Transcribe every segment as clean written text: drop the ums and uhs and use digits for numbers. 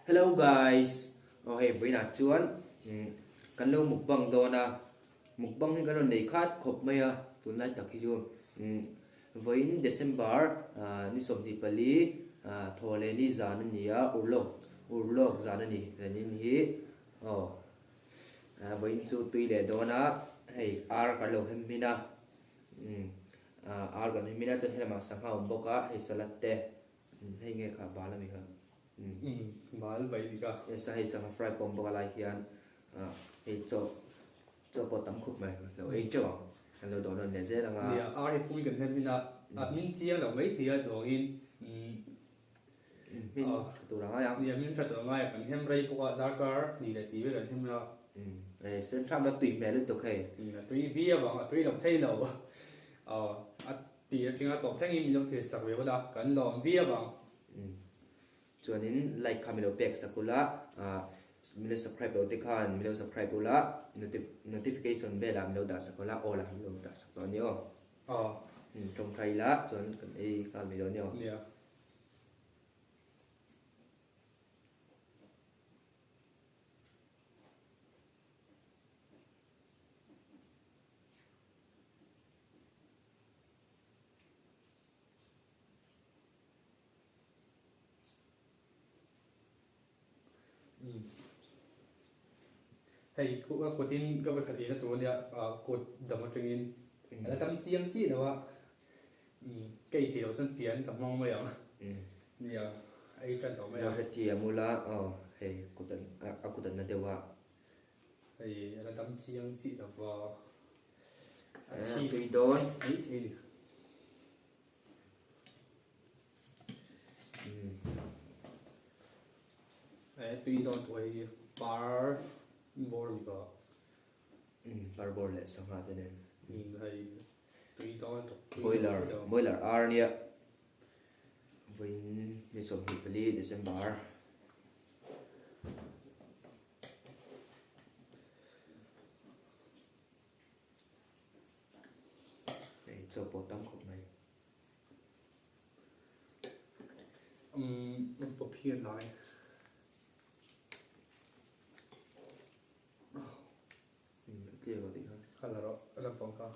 Hello guys aw hei vawiinah chuan kan lo mukbang dawn a mukbang hi kan rawn nei khat khawp mai a tunlai tak hi chu vawiin December ni 24 thaw leh ni zan a ni a urlawk urlawk zan a ni zanin hi aw vawiin chu tui leh dawn a hei ar kan lo hem hmin a ar kan hem hmin a chuan helamah sangha a awm bawk a hei salad te. Hei nge kha bal ami kha. Bal bai ni ka. Yes a hei sangha fry pawh awm bawk a lai hian hei chaw chaw pawh tam khup mai lo ei teuh ang kan lo dawh nawn leh zel ang a. Nia ar hi pui kan hem in a a hmin chiang lo mai thei a dawngin hmin tha tur a ngai ang. Nia hmin tha tur a ngai a kan hem rei bawk a darkar hnih leh tih vel kan hem a. Sen thlakna tui hmel lutuk hei. A tui viau ang a tui lo thei lo a Tih atanga tawp thlengin min lo thlir sak ve ula, kan lawm viau ang. Chuanin like kha min lo pek sak ula, min lo subscribe lo te khan min lo subscribe ula, notification bell ah min lo dah sak ula, all ah min lo dah sak tawh a ni aw. Aw. Tawngtai ila chuan kan ei nghal mai dawn a ni aw. Nia. Hei ka kutin ka vekhat ei na tur ania kut dam atangin a la tam chiang chiah lo a ka ei thei lo chuan pian ka hmang mai ang nia ei tan tawh mai ang. Hrethiam ula aw hei kut a kut an na deuh a. Hei a la dam chiang chiah lo va. A thi tui dawn. Mai thei ni. E tui dawn tu hei par bawr ni ka. Par bawr leh sangha te nen. Hei tui dawn tuk. Boiler boiler ar nia. Vawiin ni 24 December. Hei chaw pawh tam khawp mai. Umm pawp hi a hnai. A clear lo tih khan. A la rawh a lampang kha.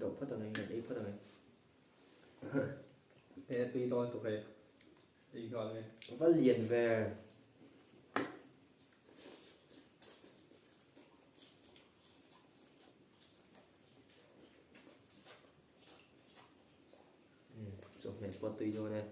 Doh phawt ang e, ei phawt ang e. E tui dawn tuk hei. Ei nghal nge. Va lian ve. Chawhmeh pawh tui dawn e.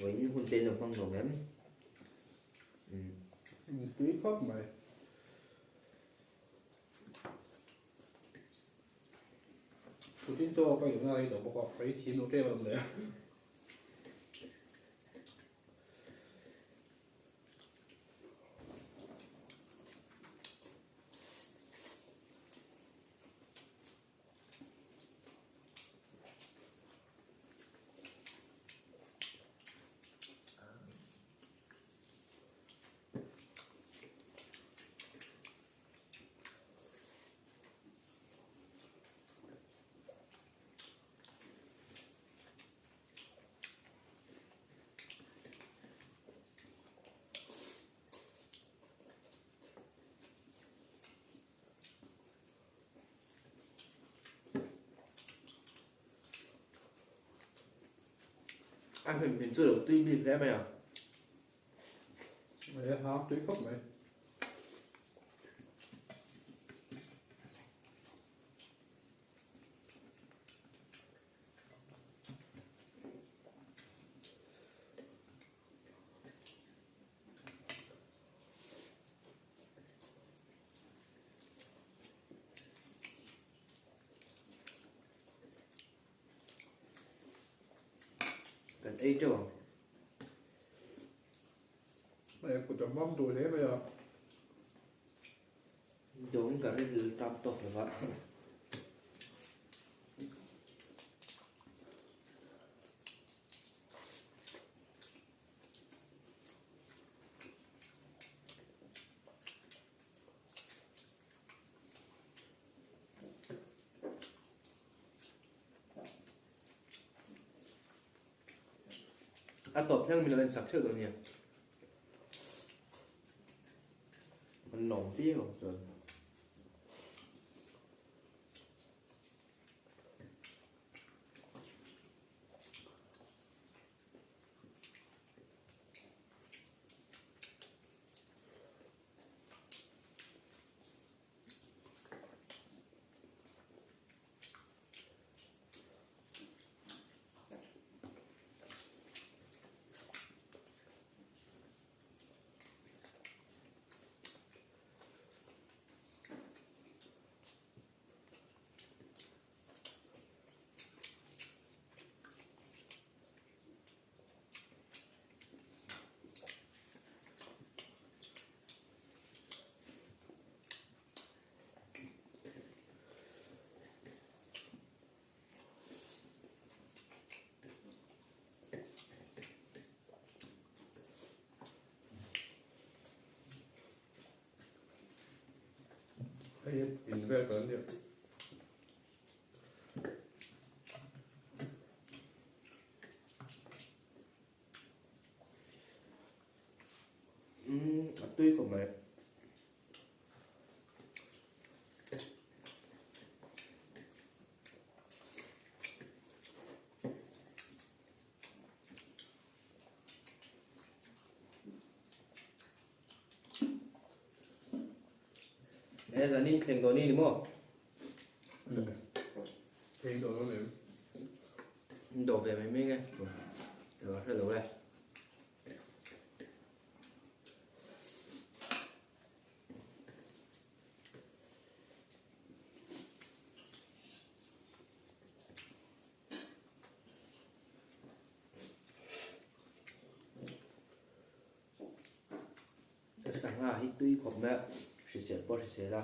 Vawiin hun te in lo hmang nuam em? Tui khawp mai. Putin chaw ka inna rei tawh bawk a, ka ei thiam lo ṭem alawm le. A hlim hlim chu lo tui bik hle mai a. E ha tui khawp mai. Kan ei teuh ang. Hei kut a mam duh hle mai a. Dawngin ka rin tap tawk lo va. A tawp thleng min lo en sak theuh dawn nia. An lawm viau ang chuan. Hei in vel kan nia. Umm a tui khawp mai. He zanin thleng dawn i ni maw? Thleng dawn awm em? Dawh ve mai mai nge. Ka hre lo le. Sangha hi tui khawp mai a, hrisel pawh hrisel a.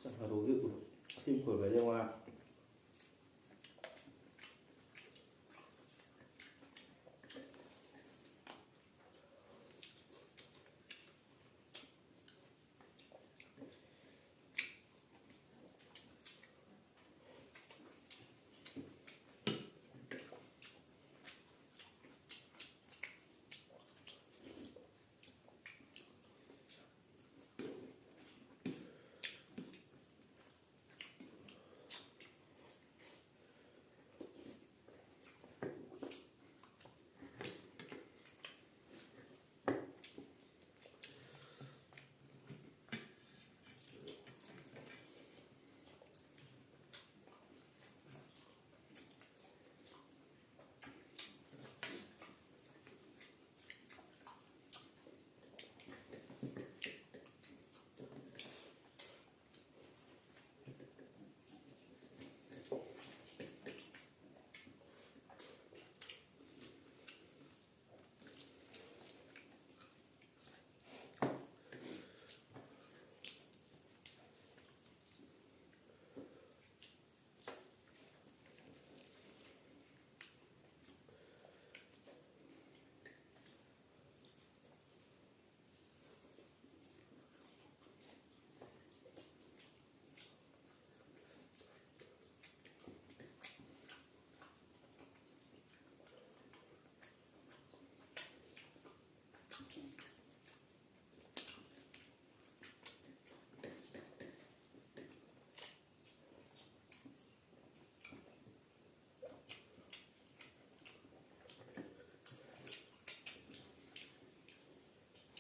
Sangha ro hi uluk fimkhur ve deuh a.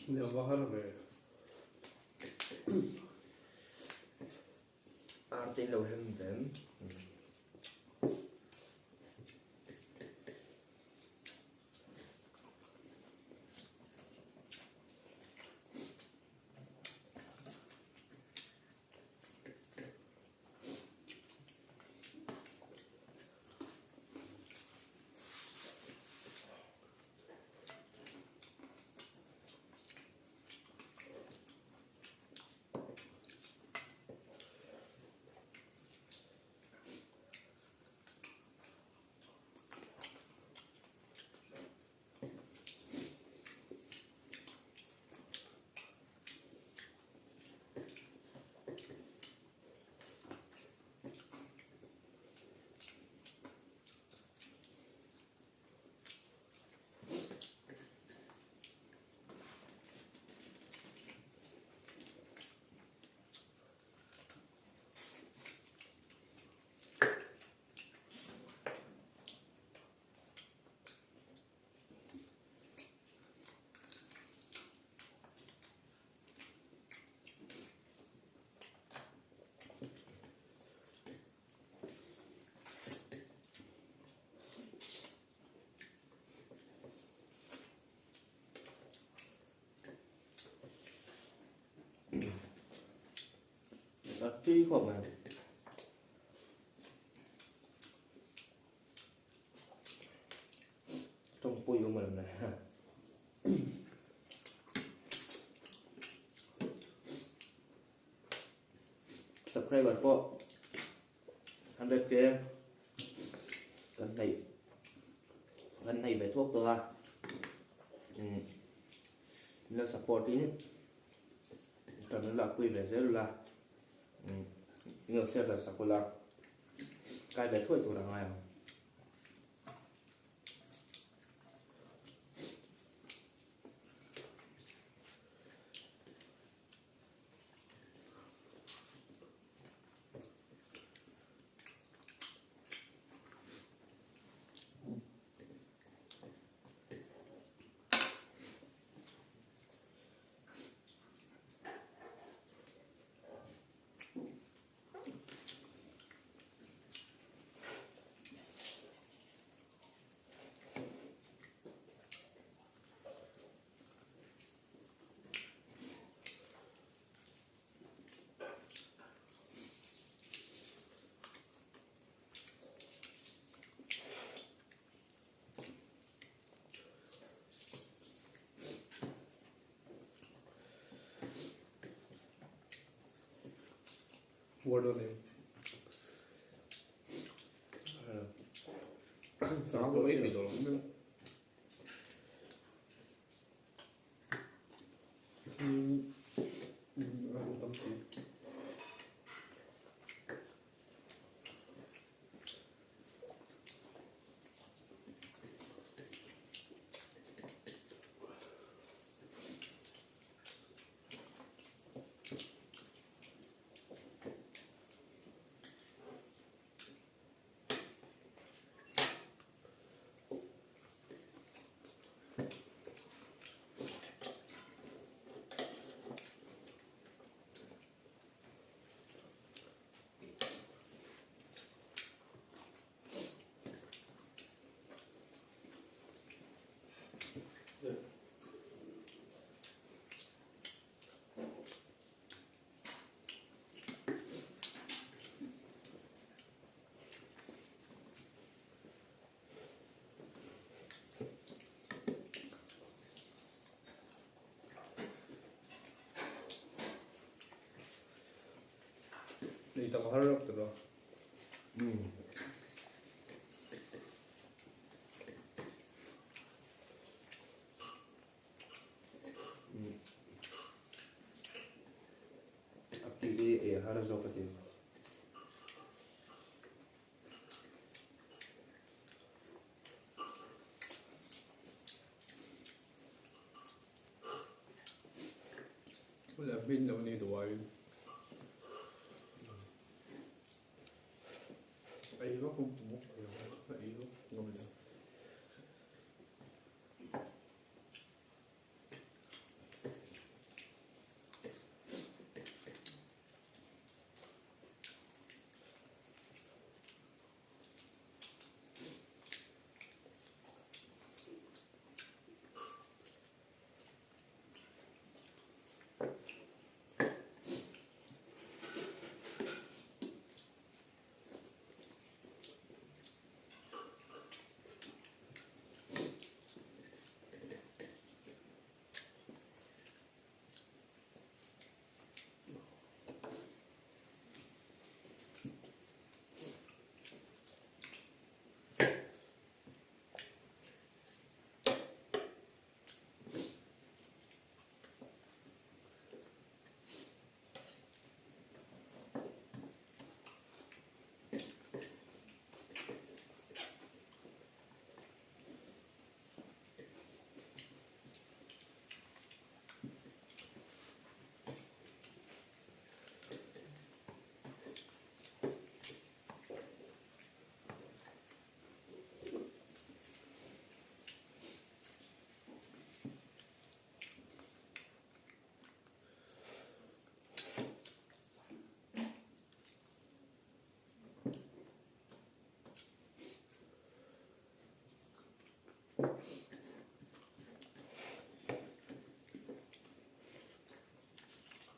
Ni va har ve. Ar te lo hem vem. A tui khawp mai. Tawng pawh i awm alawm le. Subscriber pawh 100 k kan hnaih kan hnaih ve thuak tawh a min lo support in kan lo lakpui ve zel ula min lo share darh sak ula kai ve thuai tur a ngai ang. Word on him. Sanga pawh ei thei tawh lo. Ei tam har reuh tawh a. A tui hi ei har zawk a ti. Hmun hmin lo ni duh aiin ei vak ei vak ngam lo.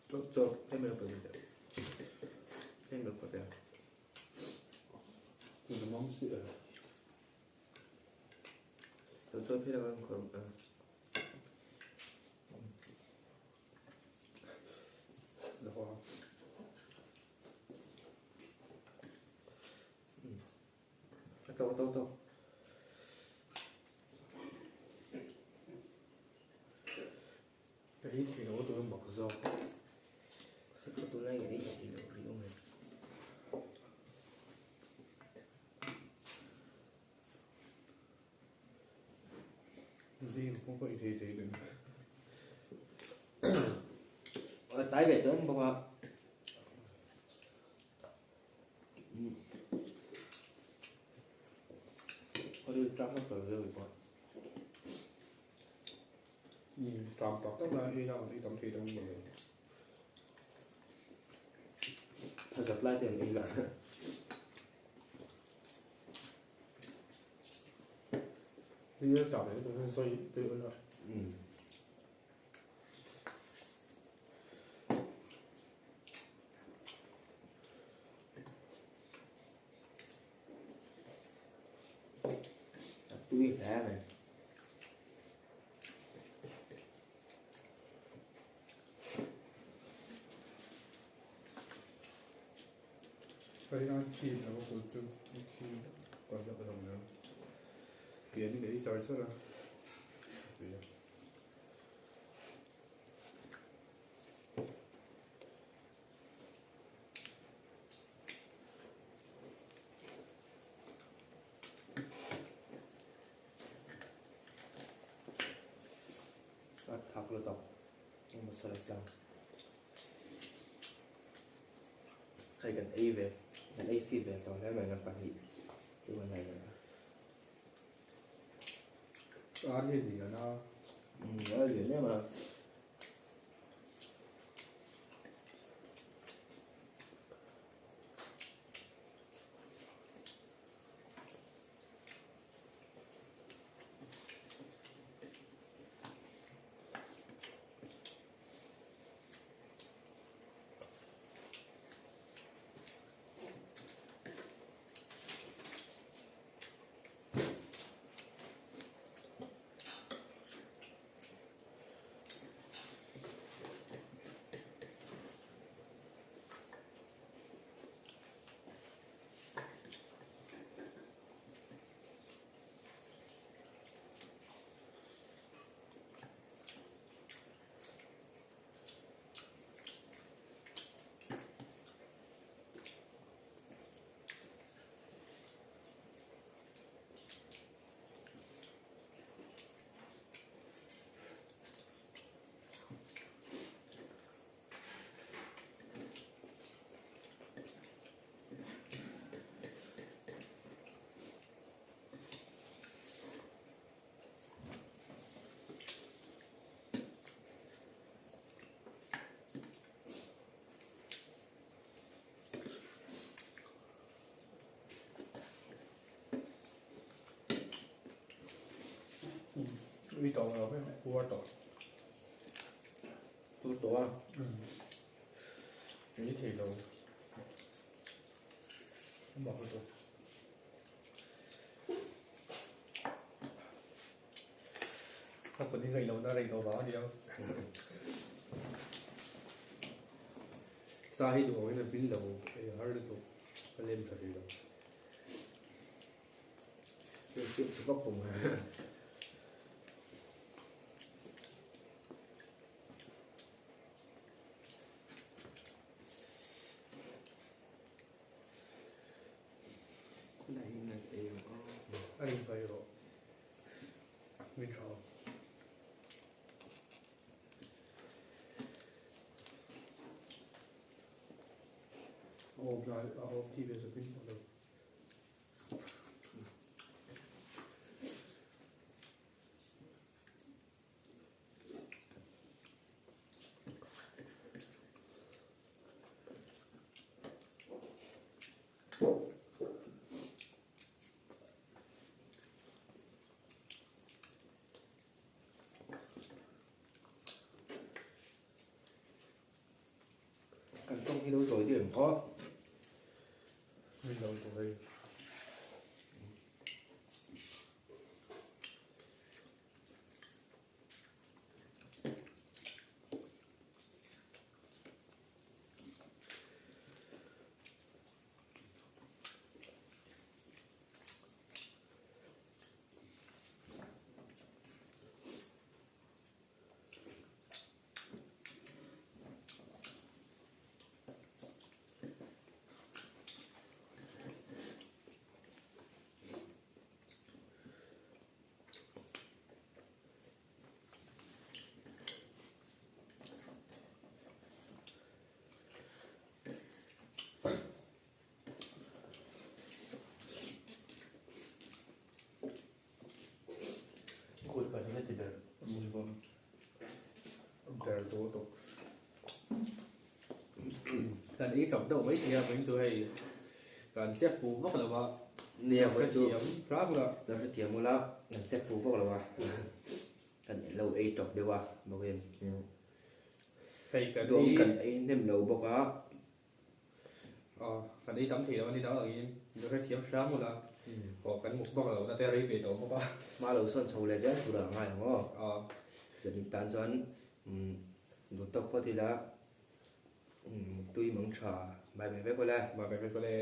Chawk chawk em em pawh ni tawh. Tlem lo khawp e. Ka mam si e. Lo chawi phei lo ang khawm a. A tawk tawk tawk. Ka ei thei lo tur mak zawk. Ka tunlai ka ei thei lo ri awm e. Zing pawh ka ei thei thei lo. A tlai ve dawn bawk a. Ka rilru tang a sawi viau pawh. Tang tak tak lai ei la kan ei tam thei dawn lo. Thazat lai te an ei la. Nia chak leh chu sawi tui ula. A tui hle mai. Hei a khi a va kut chu khi ka hlauh lo nia. Pian hi ka ei char char a. A thak lutuk a masala tlang. Hei kan ei ve kan ei fit ve tawh hle mai kan pahnih chu kan ei ve a. A hi lian a. Umm a lian em a. Ui tawh lo vek puar tawh. Puar tawh a. Ei thei lo. Amah ka tawh. Ka kut hi ngaih lohna rei tawh vang a nia. Sa hi duh angin a pil lo ei har lutuk ka lem tha thei lo. Siam chhe vak awm. A rin phei rawh min tha ang. A awm lai a awm tih ve chu hming pawh lo. Kan tawng hi lo zawi deuh em khaw? lo tawh hei. Kut pahnih a ti ber. Ber tawh tawh. Kan ei tap deuh mai thei a vawiin chu hei kan chep fuh vak lo a. Nia vawiin chu hrethiam hram ula. Lo hrethiam ula kan chep fuh vak lo a. Kan lo ei tap deuh a bawkin. Hei kan ei. Duang kan ei hnem lo bawk a. Aw, kan ei tam thei lo a ni dang angin lo hrethiam hram ula, aw kan muk bak lo na te rei ve tawh bawk a. Hma lo sawn chho leh zel tur ah ngai ang aw. Aw. Zanin tan chuan duh tawk phawt ila tui mang tha bye bye vek awle. Bye bye vek awle.